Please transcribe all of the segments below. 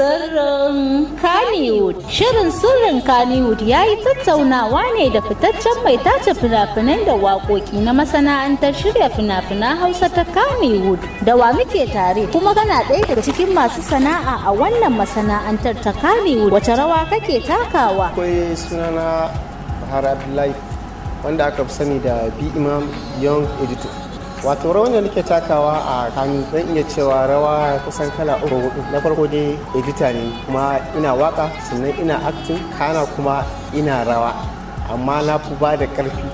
Sirrin Kannywood. Shirin Sirrin Kannywood ya yi tattaunawa ne da fitaccen mai tace fina-finai da waƙoƙi na masana'antar shirya fina-finan Hausa ta Kannywood. Da wa muke tare, kuma kana ɗaya daga cikin masu sana'a a wannan masana'antar ta Kannywood. Wace rawa kake takawa? Akwai sunana Buhari Abdullahi, wanda aka fi sani da B Imam Young Editor. Wato rawan da nake takawa a Kano, zan iya cewa rawa kusan kala uku, hudu. Na farko dai, edita ne, kuma ina waka, sannan ina acting, kana kuma ina rawa, amma na fi ba da karfi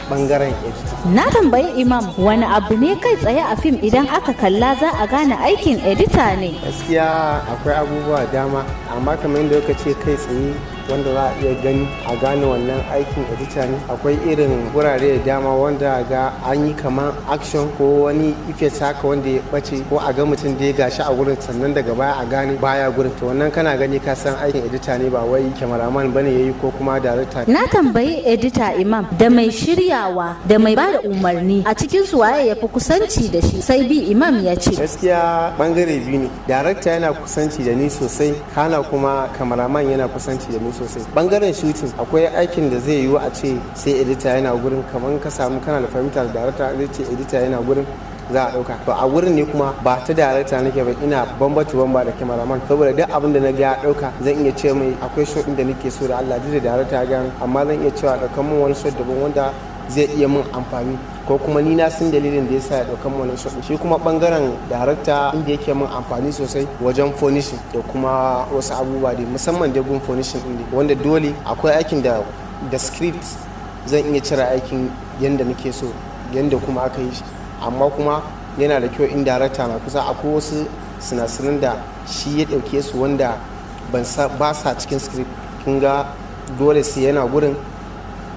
bangaren editing. Na tambayi Imam wani abu ne kai tsaye a fim idan aka kalla za a gane aikin edita ne. Gaskiya akwai abubuwa dama, amma kamar yadda kuka ce kai tsaye wanda za a iya gani a gane wannan aikin edita ne, akwai irin wurare da dama wanda ga an yi kamar action ko wani effect haka wanda ya bace, ko a ga mutum da ya gashi a gurin, sannan daga baya a gane baya gurin. To wannan kana gani ka san aikin edita ne, ba wai cameraman bane yayi ko kuma director. Na tambayi edita Imam, da mai shiryawa da mai bada umarni, a cikin su waye ya fi kusanci da shi? Sai B Imam ya ce: Gaskiya bangare biyu ne. Director yana kusanci da ni sosai, kana kuma cameraman yana kusanci da ni sosai. Bangaren shooting, akwai aikin da zai yiwu a ce sai edita yana gurin, kamar ka samu kana da fahimtar director, zai ce edita yana gurin za a dauka. To a wurin ne kuma ba ta director nake ba, ina bamba to bamba da cameraman, saboda duk abin da na ga ya dauka, zan iya ce mai akwai shot din da nake so da Allah, duk da director ya ga, amma zan iya cewa daukan min wani shot daban wanda zai iya min amfani, ko kuma ni na san dalilin da yasa ya daukan min wani shot. Shi kuma bangaren director, inda yake min amfani sosai wajen finishing da kuma wasu abubuwa dai, musamman da gun finishing din, wanda dole akwai aikin da script zan iya cire aikin yanda nake so, yanda kuma aka yi shi, amma kuma yana da kyau in darakta na kusa. Akwai wasu sinasirin da shi ya ɗauke su wanda ba sa cikin script. Kin ga dole sai yana gurin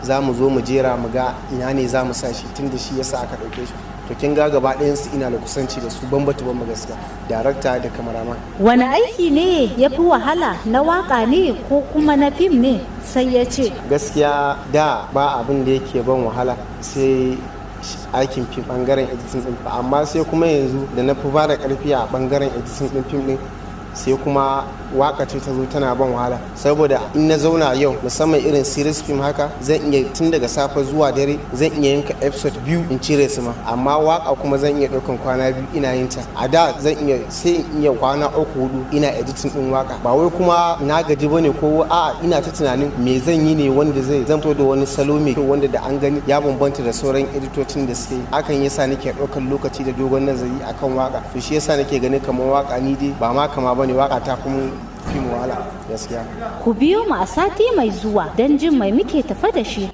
za mu zo mu jera mu ga ina ne za mu sa shi, tun da shi yasa aka ɗauke shi. To kin ga gaba ɗayan su ina da kusanci da su bambatu bamba gaskiya, darakta da cameraman. Wani aiki ne ya fi wahala, na waka ne ko kuma na fim ne? Sai ya ce: Gaskiya da ba abin da yake ban wahala sai aikin fim, bangaren editing din, amma sai kuma yanzu da na fi ba da karfi a bangaren editing din fim din, sai kuma waka ce ta zo tana ban wahala, saboda in na zauna yau, musamman irin series film haka, zan iya tun daga safe zuwa dare zan iya yanka episode 2 in cire su ma. Amma waka kuma zan iya ɗaukan kwana 2 ina yin ta. A da zan iya sai in iya kwana 3, 4 ina editing din waka. Ba wai kuma na gaji bane ko a ina ta tunanin me zan yi ne wanda zai zamto da wani salo mai kyau, wanda da an gani ya bambanta da sauran editocin da suke. Hakan yasa nake ɗaukan lokaci da dogon nazari akan waka. To shi yasa nake ganin kamar waka ni dai ba ma kama bane, waka ta kuma fi mu wahala gaskiya. Ku biyo mu a sati mai zuwa don jin mai muke tafa da shi.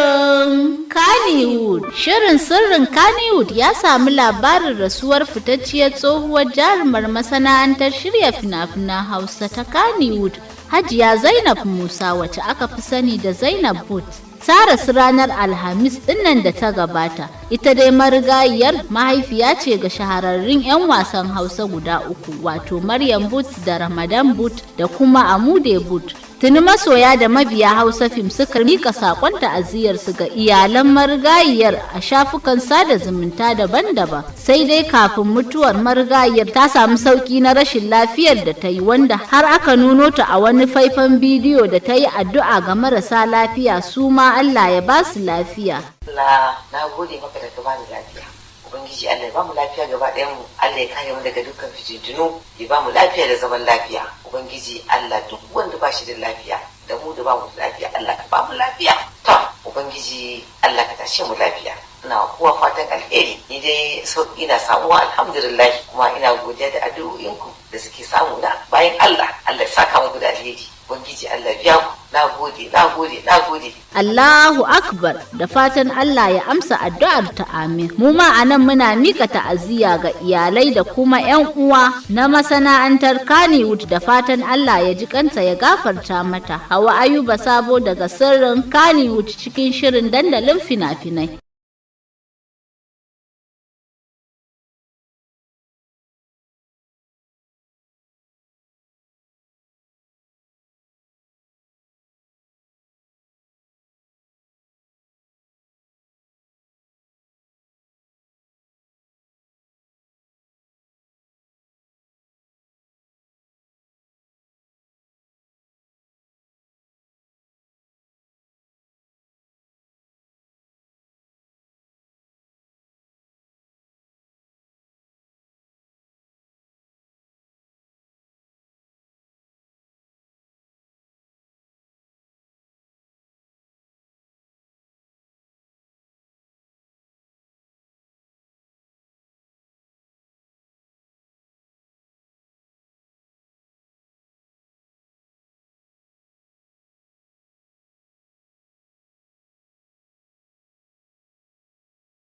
Sirrin Kannywood. Shirin Sirrin Kannywood ya sami labarin rasuwar fitacciyar tsohuwar jarumar masana'antar shirya fina-finan Hausa ta Kannywood, Hajiya Zainab Musa, wacce aka fi sani da Zainab Boot. Ta rasu ranar Alhamis dinnan da ta gabata. Ita dai marigayiyar mahaifiya ce ga shahararrun 'yan wasan Hausa guda uku, wato Maryam Boot da Ramadan Boot da kuma Amude Boot. Tuni masoya da mabiya Hausa fim suka mika sakon ta'aziyarsu ga iyalan marigayiyar a shafukan sada zumunta daban-daban. Sai dai kafin mutuwar marigayiyar ta samu sauki na rashin lafiyar da ta yi, wanda har aka nuno ta a wani faifan bidiyo da ta yi addu'a ga marasa lafiya, su ma Allah ya ba su lafiya. Allah, na gode maka da ka bani lafiya. Ubangiji Allah ya ba mu lafiya gaba ɗayan mu. Allah ya kare mu daga dukkan fitintunu, ya ba mu lafiya da zaman lafiya. Ubangiji Allah, duk wanda ba shi da lafiya, da mu da ba mu da lafiya, Allah ka ba mu lafiya. To Ubangiji Allah ka tashe mu lafiya. Ina kowa fatan alheri. Ni dai sauki na samuwa, alhamdulillah, kuma ina godiya da addu'o'inku da suke samu na bayan Allah. Allah ya saka muku da alheri. Ubangiji Allah biya ku. Na gode, na gode, na gode. Allahu Akbar, da fatan Allah ya amsa addu'ar ta, amin. Mu ma anan muna mika ta'aziyya ga iyalai da kuma 'yan uwa na masana'antar Kannywood, da fatan Allah ya ji kanta ya gafarta mata. Hawa Ayuba Sabo daga Sirrin Kannywood cikin shirin Dandalin Fina-finai.